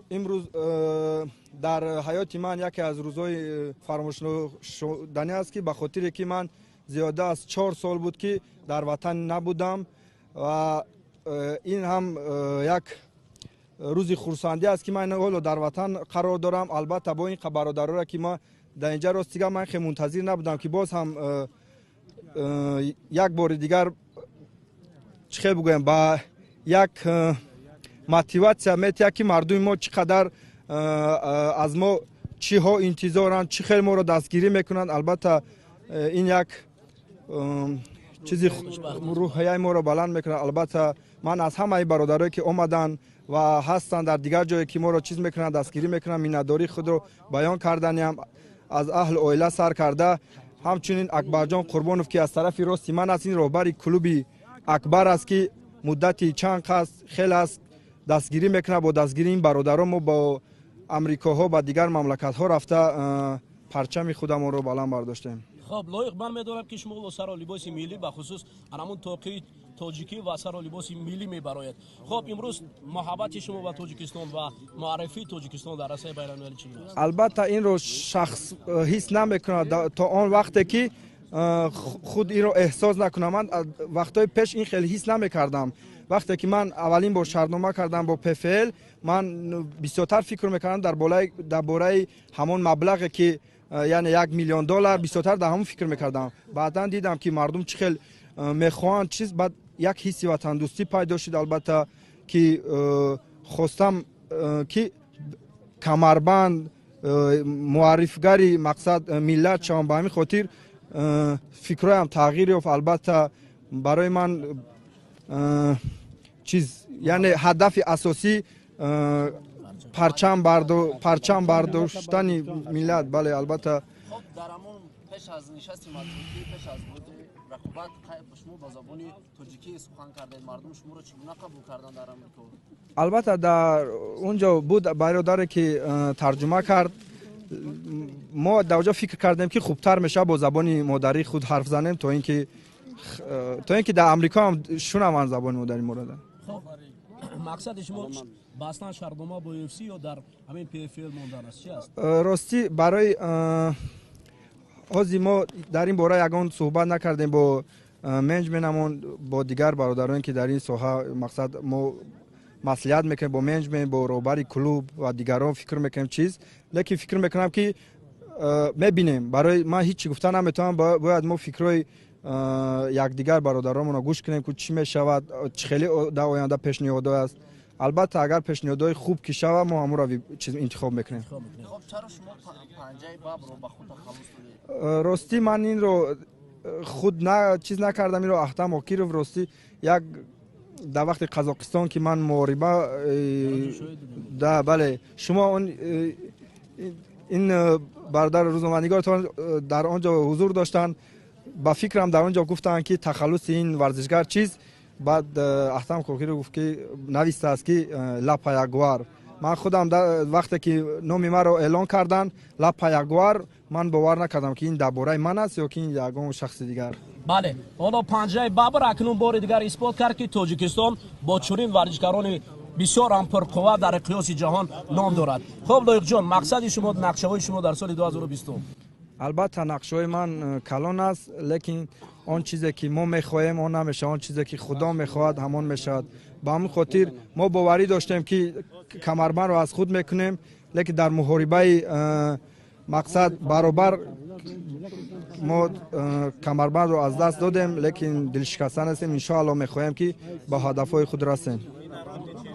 Имрӯз дар ҳаёти ман яке аз рӯзҳои фаромӯшнашуданӣ аст, ки ба хотире ки ман зиёда аз 4 сол буд, ки дар ватан набудам, ва ин ҳам як рӯзи хурсандӣ аст, ки ман ҳоло дар ватан қарор дорам. Албатта, бо ин бародароре, ки ма дар инҷа, ростига, ман хеле мунтазир набудам, ки боз ҳам як бори дигар, чӣ хел бигӯям, ба як мотиватсия метиҳад, ки мардуми мо чӣ қадар аз мо чиҳо интизоранд, чӣ хел моро дастгирӣ мекунанд. Албатта, ин як чизи рӯҳияи моро баланд мекунад. Албатта, ман аз ҳамаи бародарое, ки омаданд ва ҳастанд дар дигар ҷое, ки моро чиз мекунанд, дастгирӣ мекунанд, миннатдории худро баён карданиам, аз аҳли оила сар карда, ҳамчунин Акбарҷон Қурбонов, ки аз тарафи рости ман аст. Ин роҳбари клуби Акбар аст, ки муддати чанд қас хеле аст дастгирӣ мекунад. Бо дастгирии ин бародарон мо бо амрикоҳо, ба дигар мамлакатҳо рафта, парчами худамонро баланд бардоштем. Хоб, Лоиқ, ман медонам, ки шумо бо сару либоси миллӣ, бахусус анамун тоқии тоҷикӣ ва сару либоси миллӣ мебарояд. Хоб, имрӯз муҳаббати шумо ба Тоҷикистон ва муаррифии Тоҷикистон дар арсаи байналмилалӣ чӣ гуна аст? Албатта, инро шахс ҳис намекунад то он вақте ки худ инро эҳсос накунам. Ман вақтҳои пеш ин хеле ҳис намекардам. Вақте ки ман аввалин бор шартнома кардам бо ПФЛ, ман бисёртар фикр мекардам дар бораи ҳамон маблағе, ки яъне 1 миллион доллар, бисёртар дар ҳамон фикр мекардам. Баъдан дидам, ки мардум чӣ хел мехоҳанд чиз, баъд як ҳисси ватандӯстӣ пайдо шуд. Албатта, ки хостам, ки камарбанд муаррифгари мақсад миллат шавам. Ба ҳамин хотир фикрҳоям тағйир ёфт. Албатта, барои ман чиз, яъне ҳадафи асосӣ парчам бардоштани миллат, бале, албатта. Хоб, дар ҳамон пеш аз нишасти матбуотӣ, пеш аз буди рақобат, шумо ба забони тоҷикӣ сухан кардед. Мардум шуморо чӣ гуна қабул карданд дар Амрико? Албатта, дар он ҷо буд бародаре, ки тарҷума кард. Мо дар оҷо фикр кардем, ки хубтар мешавад бо забони модарии худ ҳарф занем, то ин ки дар Амрико ҳам шунаванд забони модари моро. Хоб, мақсади шумо бастан шартнома бо UFC ё дар ҳамин PFL мондан аст, чи аст? Ростӣ, барои ҳозир мо дар ин бора ягон суҳбат накардем бо менеҷментамон, бо дигар бародароне, ки дар ин соҳа, мақсад, мо маслиҳат мекунем бо менеҷмент, бо роҳбари клуб ва дигарон, фикр мекунем чиз. Лекин фикр мекунам, ки мебинем. Барои ман ҳеҷ чӣ гуфта наметавонам. Бояд мо фикрҳои якдигар бародаронмонро гӯш кунем, ки чӣ мешавад, чӣ хеле дар оянда пешниҳодҳо аст. Албатта, агар пешниҳодҳои хуб ки шавад, мо ҳамонро чиз интихоб мекунем. Хоб, чаро шумо Панҷаи бабро ба худ тахаллус додед? Ростӣ, ман инро худ чиз накардам. Инро Ахтам Окиров, ростӣ, як дар вақти Қазоқистон, ки ман муҳориба да, бале, шумо он ин бародар рӯзноманигортон дар он ҷо ҳузур доштанд. Ба фикрам, дар он ҷо гуфтанд, ки тахаллуси ин варзишгар чиз. Баъд Ахтам Кокиров гуфт, ки навистааст, ки Лапа Ягуар. Ман худам вақте ки номи маро эълон карданд, Лапа Ягуар, ман бовар накардам, ки ин дар бораи ман аст ё ки ин ягон шахси дигар. Бале, ҳоло Панҷаи бабр акнун бори дигар исбот кард, ки Тоҷикистон бо чунин варзишгарони бисёр ҳам пурқувват дар қиёси ҷаҳон ном дорад. Хуб, Лоиқҷон, мақсади шумо, нақшаҳои шумо дар соли 2020? Албатта, нақшаҳои ман калон аст, лекин он чизе, ки мо мехоҳем, он намешавад. Он чизе, ки Худо мехоҳад, ҳамон мешавад. Ба ҳамин хотир мо боварӣ доштем, ки камарбандро аз худ мекунем, лекин дар муҳорибаи мақсад баробар мо камарбандро аз даст додем. Лекин дилшикаста нестем. Иншоалло, мехоҳем, ки ба ҳадафҳои худ расем.